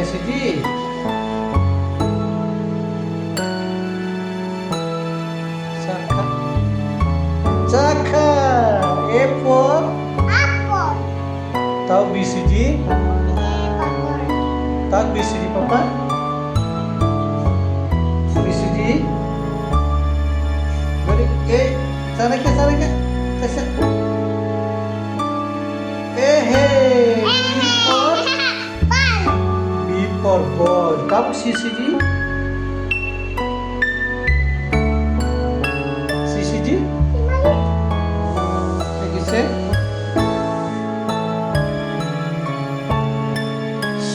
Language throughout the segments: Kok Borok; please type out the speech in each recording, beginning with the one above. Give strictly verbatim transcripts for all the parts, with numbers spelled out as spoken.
C D. Chakha. Chakha. A for? Apple. Tau B C D. A for ball. Tau B C D, papa. B C D. Very, eh, sana ke, sana ke. Tasa. Eh, hey. B for? Ball. B for ball. Tau C C D. C C D. Thank you, sir. C,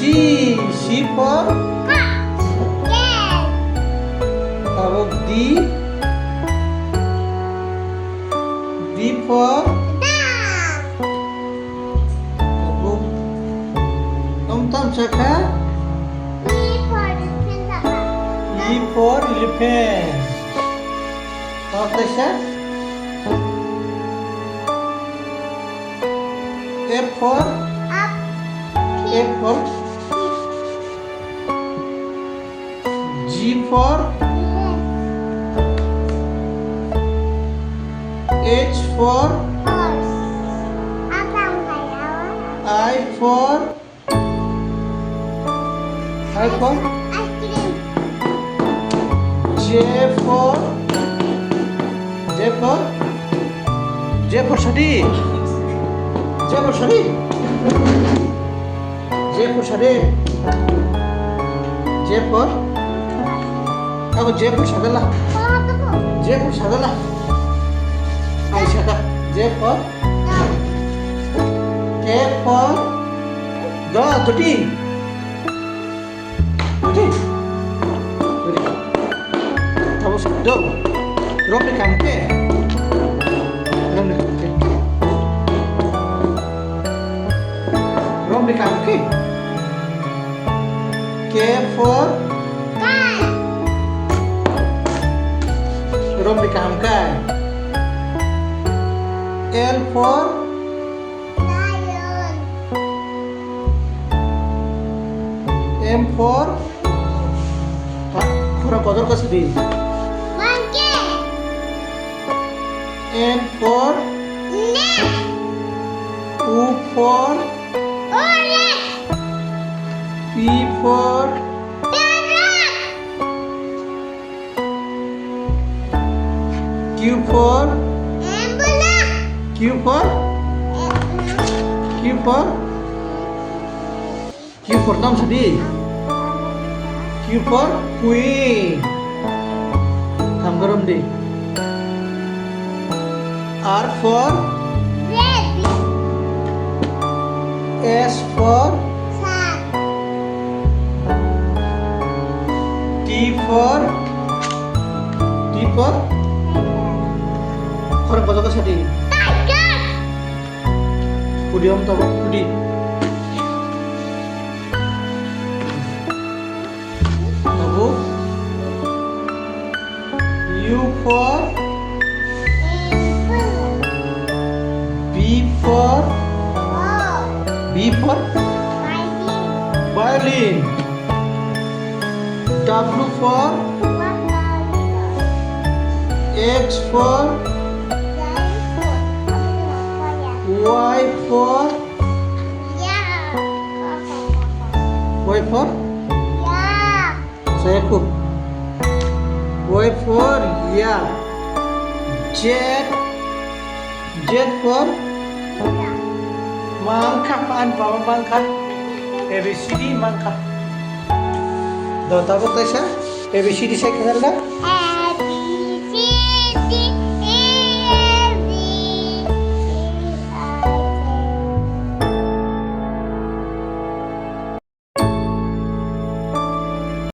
C for? Cat. Yes. Tabuk D. D for? Dog. Tabuk. Tom tom chakha? E for elephant, papa. E for elephant. Tau kaisa? F for? Up. F for? G for? Yes. H for? Horse. Apa ang kaya? I for? I for? Ice cream. J for? J for? J for sadi. J for sadi. J for sadi. J for? Ako J for sadala. J for sadala. Ai sada. J for? K for? Dog, toti. Toti. Toti. Tabuk dog. Romni kam khe? Romni kam khe? Romni kam khe? K for? Cat. Romni kam khe? L for? Lion. M for? Ha, khorang kotor khe sadi. Monkey. N for? Nest. O for? Orange. P for? Parrot. Q for? Umbrella. Q for? Umbrella. Q for? Q for tam sadi. Q for queen. Tham garam di. R for? Rabbit. S for? Sun. T for? T for? Tiger. Khorang kotor khe sadi. Tiger. Podium to podi. Tabuk. U for? Apple. V for? Ball. B for? Violin. Violin. W for? Watermelon. X for? Xylophone. Y for? Yeah. Y for? Yeah. Saya ku. Y for yak. Z. Z for? Mangkha, man baba mangkha. A B C D mangkha. Do tabuk taisa A B C D sai khna da? A